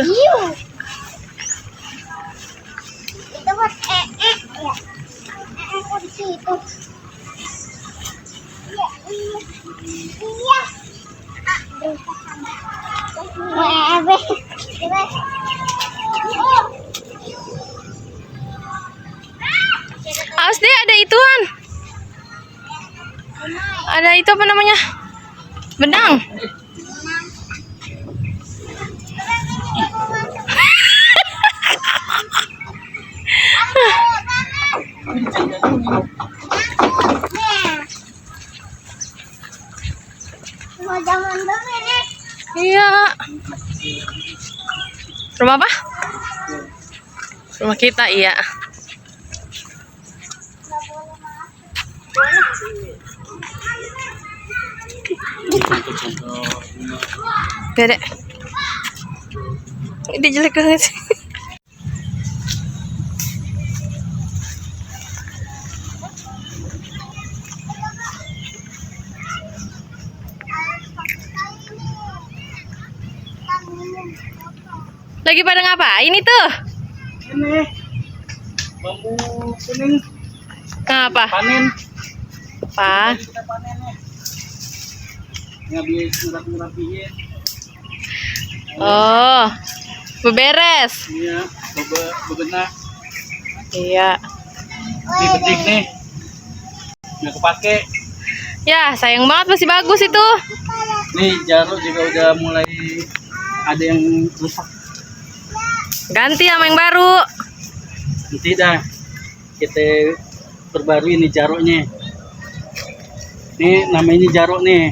tuh. Itu buat ya. Kursi itu. Iya, iya. Iya. Awas deh, ada ituan. Ada itu apa namanya? Benang. Jangan dulu ini. Iya. Rumah apa? Rumah kita, iya. Dedek. Ini jelek banget sih. Lagi pada ngapain itu? Ini bambu kuning Ngapa? panen. Apa? Kita panen nih. Ngabis ngurap-ngurapiin. Oh, beberes. Iya, bebenah. Iya. Ini petik nih. Nggak kepake. Ya, sayang banget, masih bagus itu. Nih jarum juga udah mulai ada yang rusak. Ganti sama yang baru. Nanti dah kita perbarui nih jaruknya. Ini namanya jaruk nih.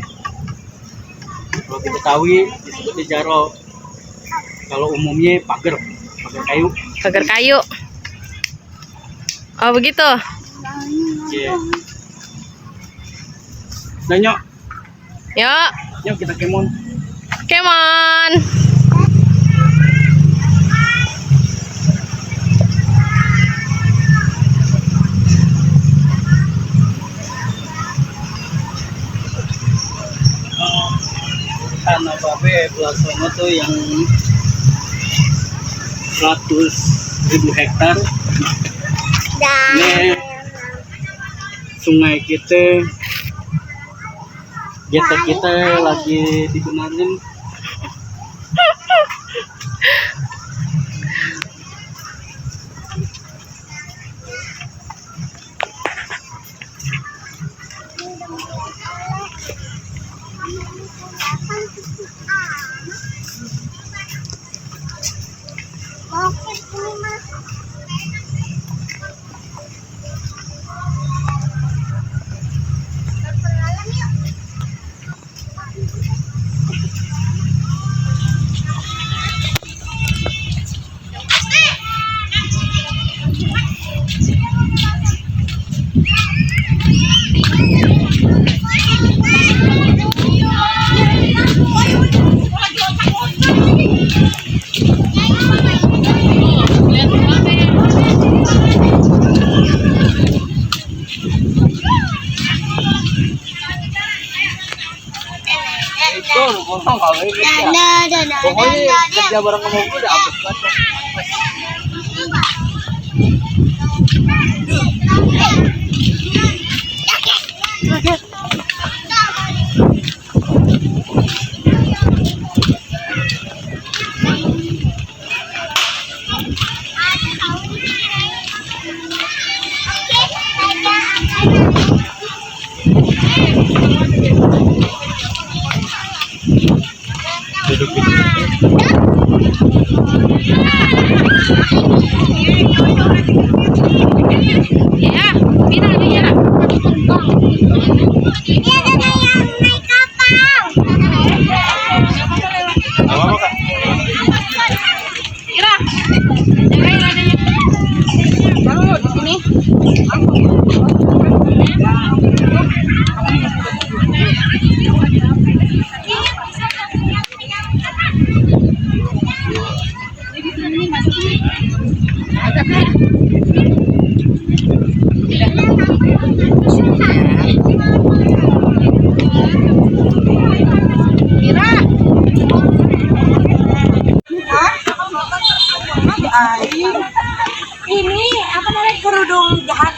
Kalau di Betawi disebutnya jaruk. Kalau umumnya pagar kayu. Pagar kayu. Oh, begitu. Iya. Nah, nyok, Yuk, kita kemon. come on. Tanah babe Pelasono tuh yang 100.000 hektar. Ini sungai kita lagi dibenarin. Pokoknya kerja bareng sama gue udah habis banget. Ya, Mira, Mira. Ini ada yang naik kapal. Mira. Jagain adanya. Taruh di sini. Ini apa namanya kerudung jahat.